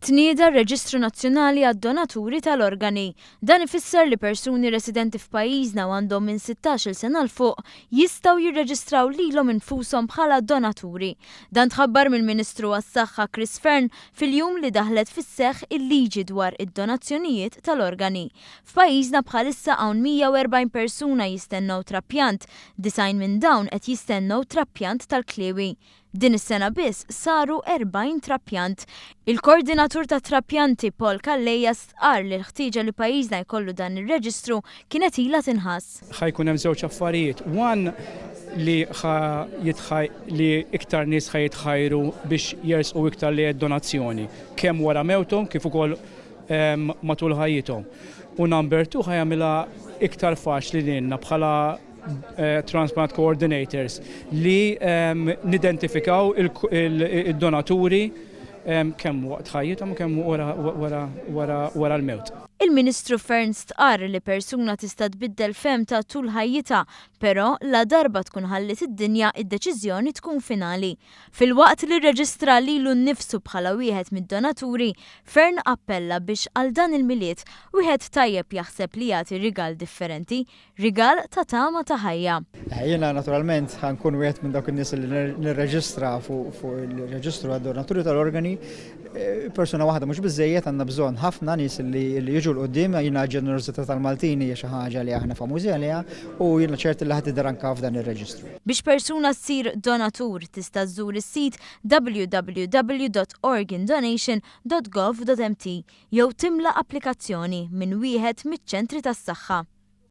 Tnieda r-Reġistru Nazzjonali għad-Donaturi tal-Organi. Dan ifisser li persuni residenti f'pajjiżna u għandhom minn 16-il sena 'l fuq jistgħu jirreġistraw lilhom infushom bħala donaturi. Dan tħabbar mill-Ministru għas-Saħħa Chris Fearne fil-jum li daħlet fis-seħħ il-liġi dwar id-donazzjonijiet tal-organi. F'pajjiżna bħalissa hawn 140 persuna jistennew trapjant, 90 minn dawn qed jistennew trapjant tal-kliewi. Din is-sena biss saru 40 trapjant. Il-Koordinatur tat-Trapjanti Paul Calleja stqarr li l-ħtieġa li pajjiżna jkollu dan ir-reġistru kienet ilha tinħass. Ħa jkun hemm żewġ affarijiet. One li ħa jitħaj li iktar nies ħa jitħajru biex jersqu iktar lejn id-donazzjoni, kemm wara mewthom kif ukoll matul ħajjithom. U number two ħa jagħmilha iktar faċli lilna bħala transplant coordinators li nidentifikaw il-donaturi kemm waqt ħajjithom u kemm wara l-mewt. Il-Ministru Fearne stqarr li persuna tista' tbiddel fehmtha tul ħajjitha, però ladarba tkun ħalliet id-dinja id-deċiżjoni tkun finali. Filwaqt li rreġistra lilu nnifsu bħala wieħed mid-donaturi, Fearne appella biex għal dan il-Milied wieħed tajjeb jaħseb li jagħti rigal differenti, Rigal ta' tama ta' ħajja. Jiena naturalment ħa nkun wieħed minn dawk in-nies li nirreġistra fuq il-reġistru għad-donaturi tal-organi. Persuna waħda mhux biżejjed għandna bżonn ħafna nies li jiġu 'l quddiem. Jiena l-ġenerożità tal-Maltin hija xi ħaġa li aħna famużi għaliha u jiena ċert li ħa tidher anke f'dan ir-reġistru. Biex persuna ssir donatur tista' żżur is-sit www.organdonation.gov.mt jew timla applikazzjoni minn wieħed miċ-ċentri tas-saħħa.